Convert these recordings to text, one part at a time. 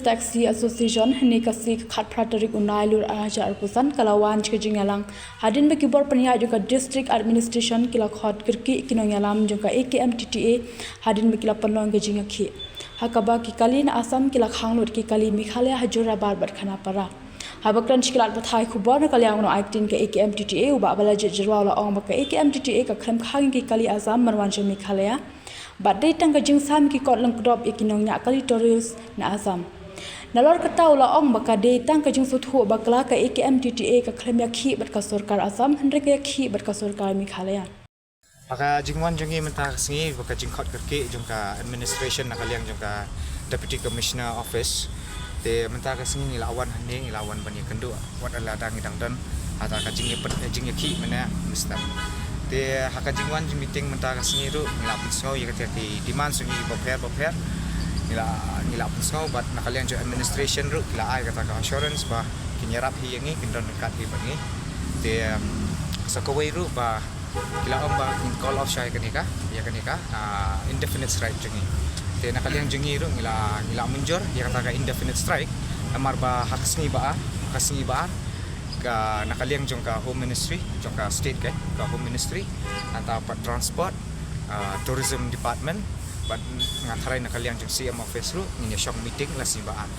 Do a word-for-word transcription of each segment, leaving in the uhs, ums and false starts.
Taxi Association, hynne ka sngi ka khatphra tarik u Nailur ar hajar arphew san, ka la wan ka jingïalang hadien ba ki bor pynïaid jong ka District Administration ki la khot kyrkieh ki nongïalam jong ka A K M T T A hadien ba ki la pynlong ka jingïakhih. Ha kaba ki kali na Assam ki la khang lut ki kali Meghalaya ha Jorabat bad Khanapara. Haba kren sha ki lad pathai khubor na ka liang u nongaiktien ka A K M T T A u Bah Balajied Jyrwa u la ong ba ka A K M T T A ka khlem khang ïa ki kali Assam ban wan sha Meghalaya. Bad dei tang ka jingsam ki kot lyngkdop ïa ki nongñiah kali tourist na Assam. Nalor kata u la ong ba ka dei tang ka jingsngewthuh bakla ka A K M T T A ka khlem ïakhih bad ka sorkar Assam hynrei ka ïakhih bad ka sorkar Meghalaya. Ha ka jingwan jong ngi mynta ka sngi ba ka jingkhot kyrkieh jong ka administration na ka liang jong ka Deputy Commissioner Office. Te mynta ka sngi ngi la wan hangne, ngi la wan ban ïakynduh wat la dang ngi dang don ha ka jingïa, jingïakhih mynne mynstep. Te ha ka jingwan jingmeeting mynta ka sngi ruh ngi la pynsngew ïa kata ki demand jong ngi bapher bapher. Ngi la, ngi la pynsngew bad na ka liang jong administration ruh ki la ai kata ka assurance ba kin ïarap hi ïa ngi, kin don ryngkat hi bad ngi. Te, um, sa kawei ruh ba ki la ong ba kin call off sha ïa kane ka, ïa kane ka, ah, indefinite strike jong ngi. Te na ka liang jong ngi ruh ngi la, ngi la mynjur ïa kata ka indefinite strike. Namar ba ha ka sngi ba ar, ka sngi ba ar, ka na ka liang jong ka Home Ministry, jong ka state ka, ka Home Ministry, nangta pat Transport, ah, Tourism Department, bad nga tharai na ka liang jong C M Office ruh ngin ïa shong meeting la sngi ba ar.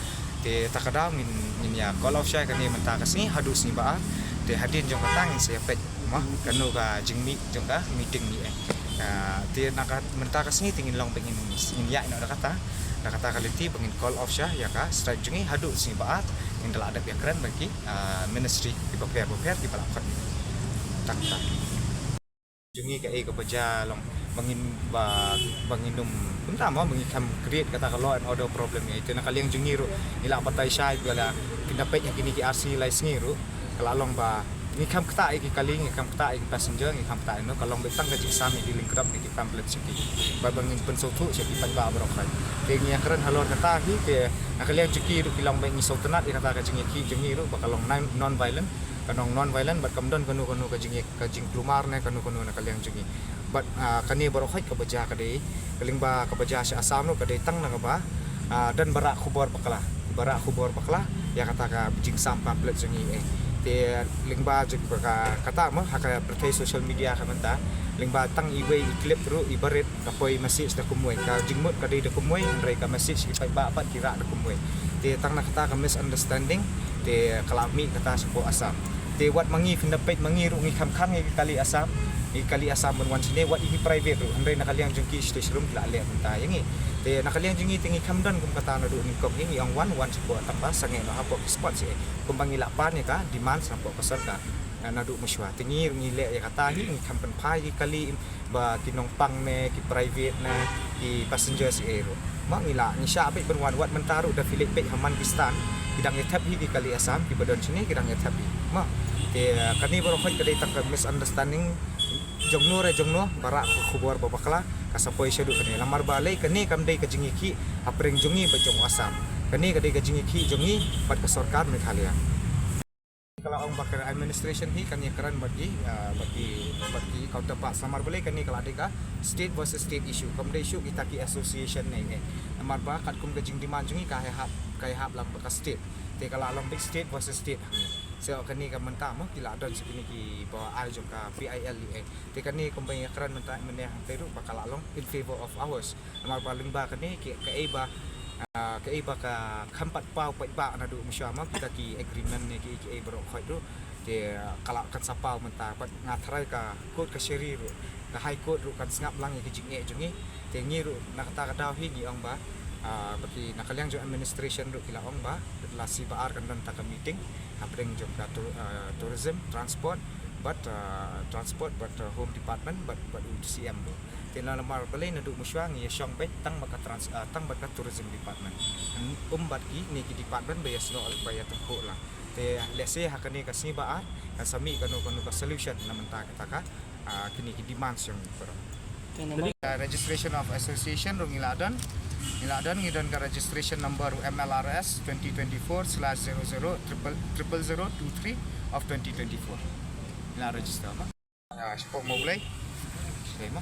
Te ta ka daw ngin, ngin ïa call off sha ïa kane mynta ka sngi haduh sngi ba ar. Te hadien jong kata ngin sa ïa peit mo kano ka jingmih jong ka meeting ne eh. Ah, te na ka mynta ka sngi te ngin long ba ngin, ngin ïaid noh da kata, da kata ka lynti ba ngin call off sha ïa ka strike jong ngi haduh sngi ba ar. Ngin da lah dep ïakren bad ki, ah, ministry ki bapher bapher ki ba la khot. Tak tak. Jong ngi kaei kaba jia long ba ngin, ba, ba ngin ym, kumta mo, ba ngin kham create kata ka law and order problem ïa. Te na ka liang jong ngi ruh ngi la batai shai ba la, pynda peit ha kine ki ar sngi lai sngi ruh ka la long ba ngi kham ktah ïa ki kali, ngi kham ktah ïa ki passenger, ngi kham ktah ïa no, ka long ba tang ka jingsam ïa ki lyngkdop ïa ki pamphlet sha ki. Bad ba ngin pynsngewthuh sha ki paidbah baroh khoit. Te ngi ïakren halor kata hi, te na ka liang jong ki ruh ki long ba ngi sngewtynnat ïa kata ka jingïakhih jong ngi ruh ba ka long non, non violent, ka long non violent bad kam don kano kano ka jingïa, ka jingkulmar ne kano kano na ka liang jong ngi. Bad, ah, kane baroh khoit kaba jia ka dei, ka lyngba kaba jia sha Assam ruh ka dei tang na kaba, ah, don ba rah khubor bakla, ba rah khubor bakla ïa kata ka jingsam pamphlet jong ngi eh. Te lyngba jong ka, kata mo, ha ka pyrthei social media ka mynta, lyngba tang iwei i clip ruh iba rit ka poi message da kumwei, ka jingmut ka dei da kumwei, hynrei ka message ki paidbah pat ki rah da kumwei. Te tang na kata ka misunderstanding te ka la mih kata shapoh Assam. Te wat ma ngi, pynda peit ma ngi ruh ngi kham khang ïa ki kali Assam, ïa ki kali Assam ban wan shane, wat ïa ki private ruh, hynrei na ka liang jong ki state shrum ki la leh mynta ïa ngi. Te na ka liang jong ngi te ngi kham don kum kata naduh nyngkong, ngi ong wan, wan shapoh tang ba sangeh noh hapoh ki spot sha eh, kumba ngi la pan ïa ka demand shapoh ka sorkar. Na, naduh mynshuwa te ngi ruh ngi leh ïa kata hi, ngi kham pynphai ïa ki kali ba ki nongpang ne ki private ne ki passenger sha eh ruh. Ma ngi la, ngi shah beit ban wan, wat mynta ruh da phi leit beit ha man ki stand, ki dang ïa thep hi ki kali Assam kiba don shane, ki dang ïa thep hi. Ma te, eh, kane baroh khoit ka dei tang ka misunderstanding jong no re jong no, ba rah ka khubor ba bakla ka sa poi shaduh kane. Namar balei kane kam dei ka jingïakhih hapdeng jong ngi bad jong Assam. Kane ka dei ka jingïakhih jong ngi bad ka sorkar Meghalaya. Ka la ong ba ka administration hi kan ïakren bad ki, ah, bad ki, bad ki counterparts. Namar balei kane ka la dei ka state versus state issue, kam dei issue kita ki association ne eh. Namar ba katkum ka jingdemand jong ngi ka ïahap, ka ïahap lang bad ka state. Te ka la long beit state versus state hangne. So kane ka mynta mo ki la don sha kine kiba ai jong ka P I L E eh. Te kane kumba ïakren mynta mynne hangtei ruh ba ka la long in favor of ours. Namar ba lyngba kane ki, kaei ba, ah, kaei ba ka kham pat paw paidbah naduh mynshuwa mo, kita ki agreement ne ki, kiei baroh khoit ruh. Te, ah, ka la kan sa paw mynta, bad nga tharai ka court kashari ruh, ka High Court ruh kan sngap lang ïa ki jingeh jong ngi. Te ngi ruh na kata ka daw hi ngi ong ba, ah, ba ki na ka liang jong administration ruh ki la ong ba la sngi ba ar kan don ta ka meeting hapdeng jong ka tour-, ah, tourism, transport, bad, ah, transport, bad, ah, home department, bad, bad u C M ruh. Te namar balei naduh mynshuwa ngi ïa shong beit tang bad ka trans-, ah, tang bad ka tourism department. Ym bad kine ki department ba ïa snoh ba ïa tyngkhuh lang. Te lehse ha kane ka sngi ba ar kan sa mih kano kano ka solution na mynta kata ka, ah, kine ki demands jong ngi baroh. Ka registration of association ruh ngi la don. Ngi la don, ngi don ka registration number ruh M L R S twenty twenty-four slash zero zero triple, triple zero two three of twenty twenty-four. Ngi la register mo. Ah, shapoh Mawlai. Sha mo.